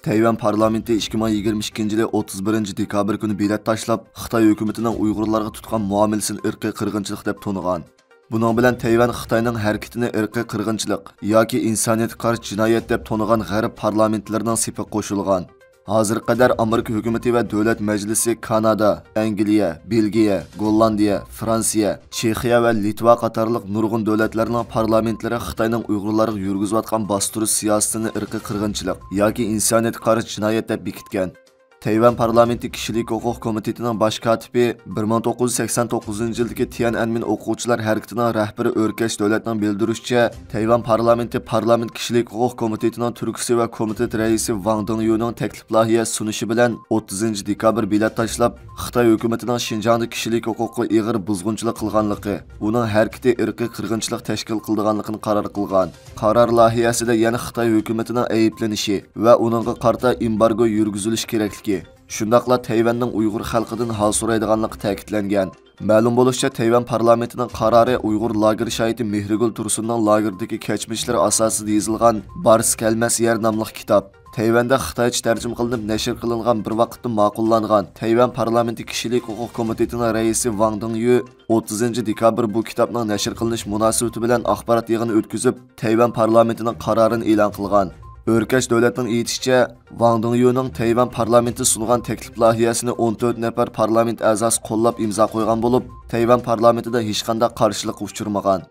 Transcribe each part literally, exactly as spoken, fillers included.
تەيۋەن پارلامېنتى ئىككى مىڭ يىگىرمە ئىككىنچى يىلى ئوتتۇز بىرىنچى دېكابىر كۈنى بېلەت تاشلاپ، خىتاي ھۆكۈمىتىنىڭ ئۇيغۇرلارغا تۇتقان مۇئامىلىسىنى ئىرقىي قىرغىنچىلىق دەپ تونۇغان. بۇنىڭ بىلەن تەيۋەن خىتاينىڭ ھەرىكىتىنى ئىرقىي قىرغىنچىلىق ياكى ئىنسانىيەتكە قارشى جىنايەت دەپ تونۇغان غەرب پارلامېنتلىرىنىڭ سېپىگە قوشۇلغان. ھازىرغا قەدەر ئامېرىكا ھۆكۈمىتى ۋە دۆلەت مەجلىسى كانادا، ئەنگلىيە، بېلگىيە، گوللاندىيە، فرانسىيە، چېخىيە ۋە لىتۋا قاتارلىق نۇرغۇن دۆلەتلەرنىڭ پارلامېنتلىرى خىتاينىڭ ئۇيغۇرلارغا يۈرگۈزۈۋاتقان باستۇرۇش سىياسىتىنى ئىرقىي قىرغىنچىلىق ياكى ئىنسانىيەتكە قارشى جىنايەت دەپ بېكىتكەن. تەيۋەن پارلامېنتى كىشىلىك ھوقۇق كومىتېتىنىڭ باش كاتىپى، بىر مىڭ توققۇز يۈز سەكسەن توققۇزىنچى يىلدىكى تيەنئەنمېن ئوقۇغۇچىلار ھەرىكىتىنىڭ رەھبىرى ئۆركەش دۆلەتنىڭ بىلدۈرۈشىچە، تەيۋەن پارلامېنتى پارلامېنت كىشىلىك ھوقۇق كومىتېتىنىڭ تۈركىسى ۋە كومىتېت رەئىسى ۋاڭ دىڭيۈنىڭ تەكلىپ لايىھە سۇنۇشى بىلەن ئوتتۇزىنچى دېكابىر بېلەت تاشلاپ، خىتاي ھۆكۈمىتىنىڭ شىنجاڭدا كىشىلىك ھوقۇققا ئېغىر بۇزغۇنچىلىق قىلغانلىقى، ئۇنىڭ ھەرىكىتى ئىرقىي قىرغىنچىلىق تەشكىل قىلىدىغانلىقىنى قارار قىلغان. قارار لايىھەسىدە يەنە خىتاي ھۆكۈمىتىنىڭ ئەيىبلىنىشى ۋە ئۇنىڭغا قارىتا ئېمبارگو يۈرگۈزۈلۈشى كېرەكلىكى، شۇنداقلا تەيۋەننىڭ ئۇيغۇر خەلقىدىن ھال سورايدىغانلىقى تەكىتلەنگەن. مەلۇم بولۇشىچە، تەيۋەن پارلامېنتىنىڭ قارارى ئۇيغۇر لاگېر شاھىتى مېھرىگۈل تۇرسۇننىڭ لاگېردىكى كەچمىشلىرى ئاساسىدا يېزىلغان بارسا كەلمەس يەر ناملىق كىتاب، تەيۋەندە خىتايچە تەرجىمە قىلىنىپ نەشر قىلىنغان بىر ۋاقىتتا ماقۇللانغان تەيۋەن پارلامېنتى كىشىلىك ھوقۇق كومىتېتىنىڭ رەئىسى ۋاڭ دىڭيۈ ئوتتۇزىنچى دېكابىر بۇ كىتابنىڭ نەشر قىلىنىش مۇناسىۋىتى بىلەن ئاخبارات يىغىنى ئۆتكۈزۈپ، تەيۋەن پارلامېنتىنىڭ قارارىنى ئېلان قىلغان. ئۆركەش دۆلەتنىڭ ئېيتىشىچە، ۋاڭ دىڭيۈنىڭ تەيۋەن پارلامېنتى سۇنغان تەكلىپ لايىھەسىنى ئون تۆت نەپەر پارلامېنت ئەزاسى قوللاپ ئىمزا قويغان بولۇپ، تەيۋەن پارلامېنتىدا ھېچقانداق قارشىلىققا ئۇچرىمىغان.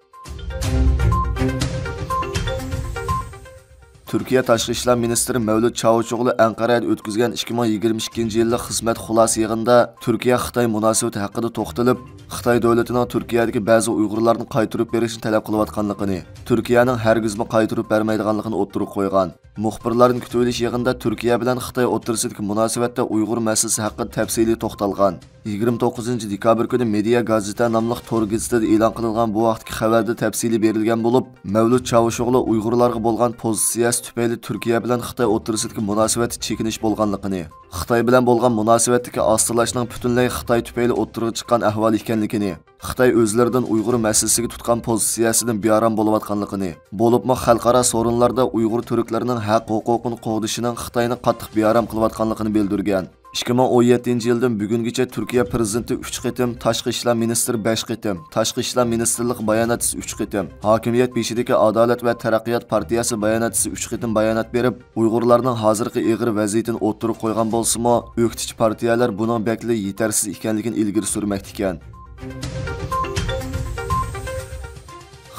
تۈركىيە تاشقى ئىشلار مىنىستىرى مەۋلۇت چاۋۇشئوغلۇ ئەنقەرەدە ئۆتكۈزگەن ئىككى مىڭ يىگىرمە ئىككىنچى يىللىق خىزمەت خۇلاسە يىغىنىدا تۈركىيە خىتاي مۇناسىۋىتى ھەققىدە توختىلىپ، خىتاي دۆلىتىنىڭ تۈركىيەدىكى بەزى ئۇيغۇرلارنى قايتۇرۇپ بېرىشنى تەلەپ قىلىۋاتقانلىقىنى، تۈركىيەنىڭ ھەرگىزمۇ قايتۇرۇپ بەرمەيدىغانلىقىنى ئوتتۇرىغا قويغان. مۇخبىرلاردىن كۈتۈۋېلىش يىغىنىدا تۈركىيە بىلەن خىتاي ئوتتۇرىسىدىكى مۇناسىۋەتتە ئۇيغۇر مەسىلىسى ھەققىدە تەپسىلىي توختالغان. يىگىرمە توققۇزىنچى دېكابىر كۈنى مېدىيا گازېتە ناملىق تور گېزىتىدە ئېلان قىلىنغان بۇ ھەقتىكى خەۋەردە تەپسىلىي بېرىلگەن بولۇپ، مەۋلۇت چاۋۇشئوغلۇ ئۇيغۇرلارغا بولغان پوزىتسىيەسى تۈپەيلى تۈركىيە بىلەن خىتاي ئوتتۇرىسىدىكى مۇناسىۋەتتە چېكىنىش بولغانلىقىنى، خىتاي بىلەن بولغان مۇناسىۋەتتىكى ئاستىلاشنىڭ پۈتۈنلەي خىتاي تۈپەيلى ئوتتۇرىغا چىققان ئەھۋال ئىكەنلىكىنى، خىتاي ئۆزلىرىدىن ئۇيغۇر مەسىلىسىگە تۇتقان پوزىتسىيەسىدىن بىئارام بولۇۋاتقانلىقىنى، بولۇپمۇ خەلقئارا سورۇنلاردا ئۇيغۇر تۈركلىرىنىڭ ھەق ھوقۇقىنى قوغدىشىنىڭ خىتاينى قاتتىق بىئارام قىلىۋاتقانلىقىنى بىلدۈرگەن. ئىككى مىڭ ئون يەتتىنچى يىلدىن بۈگۈنگىچە تۈركىيە پىرېزىدېنتى ئۈچ قېتىم، تاشقى ئىشلار مىنىستىرى بەش قېتىم، تاشقى ئىشلار مىنىستىرلىقى باياناتچىسى ئۈچ قېتىم، ھاكىمىيەت بېشىدىكى ئادالەت ۋە تەرەققىيات پارتىيەسى باياناتچىسى ئۈچ قېتىم بايانات بېرىپ، ئۇيغۇرلارنىڭ ھازىرقى ئېغىر ۋەزىيىتىنى ئوتتۇرىغا قويغان بولسىمۇ، ئۆكتىچى پارتىيەلەر بۇنىڭ بەكلا يېتەرسىز ئىكەنلىكىنى ئىلگىرى سۈرمەكتە ئىكەن.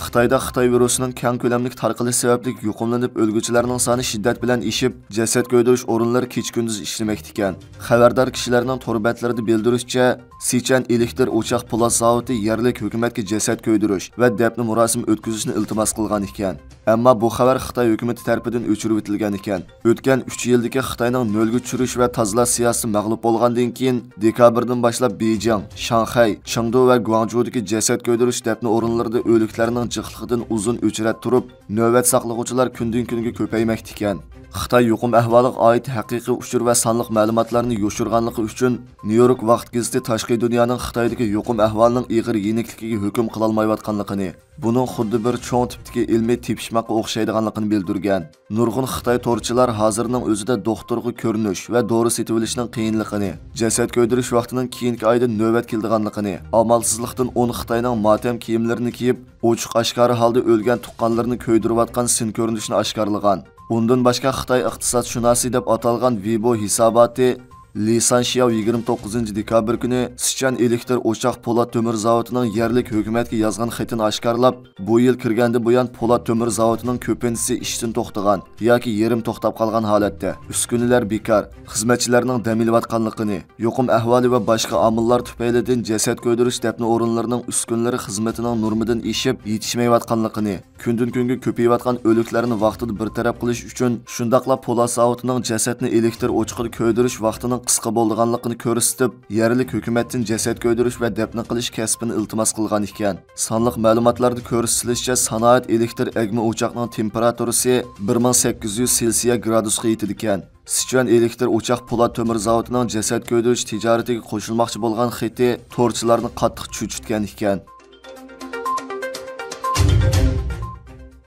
خىتايدا خىتاي ۋىرۇسىنىڭ كەڭ كۆلەملىك تارقىلىشى سەۋەبلىك يۇقۇملىنىپ ئۆلگۈچىلەرنىڭ سانى شىددەت بىلەن ئېشىپ، جەسەت كۆيدۈرۈش ئورۇنلىرى كېچە-كۈندۈز ئىشلىمەكتە ئىكەن. خەۋەردار كىشىلەرنىڭ تور بەتلىرىدە بىلدۈرۈشىچە، سىچۈەن ئېلېكتىر ئوچاق پولات زاۋۇتى يەرلىك ھۆكۈمەتكە جەسەت كۆيدۈرۈش ۋە دەپنە مۇراسىمى ئۆتكۈزۈشنى ئىلتىماس قىلغان ئىكەن. ئەمما بۇ خەۋەر خىتاي ھۆكۈمىتى تەرىپىدىن ئۆچۈرۈۋېتىلگەن ئىكەن. ئۆتكەن ئۈچ يىلدىكى خىتاينىڭ نۆلگە چۈشۈرۈش ۋە تازىلاش سىياسىتى مەغلۇپ بولغاندىن كېيىن، دېكابىردىن باشلاپ بېيجىڭ، شاڭخەي، چېڭدۇ ۋە گۇاڭجۇدىكى جەسەت كۆيدۈرۈش دەپنە ئورۇنلىرىدا ئۆلۈكلەرنىڭ جىقلىقىدىن ئۇزۇن ئۆچرەت تۇرۇپ، نۆۋەت ساقلىغۇچىلار كۈندىن-كۈنگە كۆپەيمەكتە ئىكەن. خىتاي يۇقۇم ئەھۋالىغا ئائىت ھەقىقىي ئۇچۇر ۋە سانلىق مەلۇماتلارنى يوشۇرغانلىقى ئۈچۈن، نيۇ يورك ۋاقىت گېزىتى تاشقى دۇنيانىڭ خىتايدىكى يۇقۇم ئەھۋالىنىڭ ئېغىر يېنىكلىكىگە ھۆكۈم قىلالمايۋاتقانلىقىنى، بۇنىڭ خۇددى بىر چوڭ تىپتىكى ئىلمىي تېپىشماققا ئوخشايدىغانلىقىنى بىلدۈرگەن. نۇرغۇن خىتاي تورچىلار ھازىرنىڭ ئۆزىدە دوختۇرغا كۆرۈنۈش ۋە دورا سېتىۋېلىشنىڭ قىيىنلىقىنى، جەسەت كۆيدۈرۈش ۋاقتىنىڭ كېيىنكى ئايدا نۆۋەت كېلىدىغانلىقىنى، ئامالسىزلىقتىن ئون خىتاينىڭ ماتەم كىيىملىرىنى كىيىپ، ئوچۇق ئاشكارا ھالدا ئۆلگەن تۇغقانلىرىنى كۆيدۈرۈۋاتقان سىن كۆرۈنۈشىنى ئاشكارىلىغان. ئۇندىن باشقا، خىتاي ئىقتىسادشۇناسى دەپ ئاتالغان ۋېيبو ھېساباتى لى سانشياۋ يىگىرمە توققۇزىنچى دېكابىر كۈنى سىچۈەن ئېلېكتىر ئوچاق پولات تۆمۈر زاۋۇتىنىڭ يەرلىك ھۆكۈمەتكە يازغان خېتىنى ئاشكارىلاپ، بۇ يىل كىرگەندىن بۇيان پولات تۆمۈر زاۋۇتىنىڭ كۆپىنچىسى ئىشتىن توختىغان ياكى يېرىم توختاپ قالغان ھالەتتە، ئۈسكۈنىلەر بىكار، خىزمەتچىلەرنىڭ دەم ئېلىۋاتقانلىقىنى، يۇقۇم ئەھۋالى ۋە باشقا ئامىللار تۈپەيلىدىن جەسەت كۆيدۈرۈش دەپنە ئورۇنلىرىنىڭ ئۈسكۈنىلىرى خىزمىتىنىڭ نورمىدىن ئېشىپ يېتىشمەيۋاتقانلىقىنى، كۈندىن-كۈنگە كۆپىيىۋاتقان ئۆلۈكلەرنى ۋاقتىدا بىر تەرەپ قىلىش ئۈچۈن، شۇنداقلا پولات زاۋۇتىنىڭ جەسەتنى ئېلېكتىر ئوچىقىدا كۆيدۈرۈش ۋاقتىنىڭ قىسقا بولىدىغانلىقىنى كۆرسىتىپ، يەرلىك ھۆكۈمەتتىن جەسەت كۆيدۈرۈش ۋە دەپنە قىلىش كەسپىنى ئىلتىماس قىلغان ئىكەن. سانلىق مەلۇماتلاردا كۆرسىتىلىشىچە، سانائەت ئېلېكتىر ئەگمە ئوچاقنىڭ تېمپېراتۇرىسى بىر مىڭ سەككىز يۈز سېلسىيە گرادۇسقا يېتىدىكەن. سىچۈەن ئېلېكتىر ئوچاق پولات تۆمۈر زاۋۇتىنىڭ جەسەت كۆيدۈرۈش تىجارىتىگە قوشۇلماقچى بولغان خېتى تورچىلارنى قاتتىق چۆچۈتكەن ئىكەن.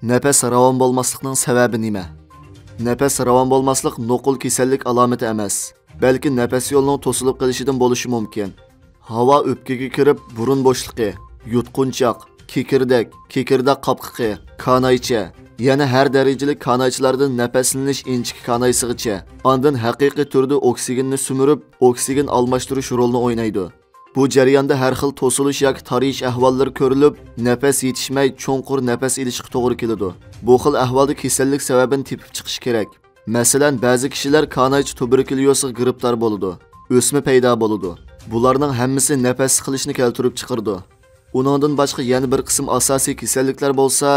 نەپەس راۋان بولماسلىقنىڭ سەۋەبى نېمە؟ نەپەس راۋان بولماسلىق نوقۇل كېسەللىك ئالامىتى ئەمەس، بەلكى نەپەس يولىنىڭ توسۇلۇپ قېلىشىدىن بولۇشى مۇمكىن. ھاۋا ئۆپكىگە كىرىپ، بۇرۇن بوشلۇقى، يۇتقۇنچاق، كېكىردەك، كېكىردەك قاپقىقى، كانايچە، يەنە ھەر دەرىجىلىك كانايچىلاردىن نەپەسلىنىش ئىنچىكە كانايسىغىچە، ئاندىن ھەقىقىي تۈردە ئوكسىگېننى سۈمۈرۈپ، ئوكسىگېن ئالماشتۇرۇش رولىنى ئوينايدۇ. بۇ جەرياندا ھەر خىل توسۇلۇش ياكى تارىيىش ئەھۋاللىرى كۆرۈلۈپ، نەپەس يېتىشمەي، چوڭقۇر نەپەس ئېلىشقا توغرا كېلىدۇ. بۇ خىل ئەھۋالدا كېسەللىك سەۋەبىنى تېپىپ چىقىش كېرەك. مەسىلەن، بەزى كىشىلەر كانايچە تۇبېركۇليوزغا گىرىپتار بولىدۇ، ئۆسمە پەيدا بولىدۇ. بۇلارنىڭ ھەممىسى نەپەس سىقىلىشنى كەلتۈرۈپ چىقىرىدۇ. ئۇنىڭدىن باشقا يەنە بىر قىسىم ئاساسىي كېسەللىكلەر بولسا،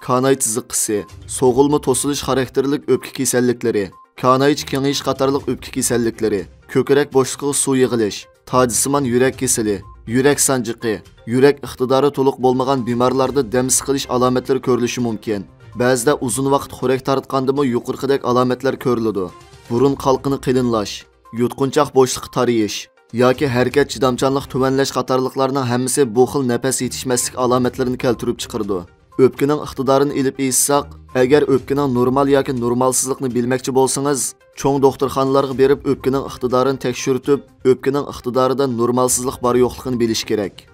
كانايچە زىققىسى، سوغۇلما توسۇلۇش خاراكتېرلىك ئۆپكە كېسەللىكلىرى، كانايچە كېڭىيىش قاتارلىق ئۆپكە كېسەللىكلىرى، كۆكرەك بوشلۇقىغا سۇ يىغىلىش، تاجسىمان يۈرەك كېسىلى، يۈرەك سانجىقى، يۈرەك ئىقتىدارى تولۇق بولمىغان بىمارلاردا دەم سىقىلىش ئالامەتلىرى كۆرۈلۈشى مۇمكىن. بەزىدە ئۇزۇن ۋاقىت خورەك تارتقاندىمۇ يۇقىرىقىدەك ئالامەتلەر كۆرۈلىدۇ. بۇرۇن قالقىنى قېلىنلاش، يۇتقۇنچاق بوشلۇقى تارىيىش ياكى ھەرىكەت چىدامچانلىق تۆۋەنلەش قاتارلىقلارنىڭ ھەممىسى بۇ خىل نەپەس يېتىشمەسلىك ئالامەتلىرىنى كەلتۈرۈپ چىقىرىدۇ. ئۆپكىنىڭ ئىقتىدارىنى ئېلىپ ئېيتساق، ئەگەر ئۆپكىنىڭ نورمال ياكى نورمالسىزلىقىنى بىلمەكچى بولسىڭىز، چوڭ دوختۇرخانىلارغا بېرىپ ئۆپكىنىڭ ئىقتىدارىنى تەكشۈرتۈپ، ئۆپكىنىڭ ئىقتىدارىدا نورمالسىزلىق بار يوقلۇقىنى بىلىش كېرەك.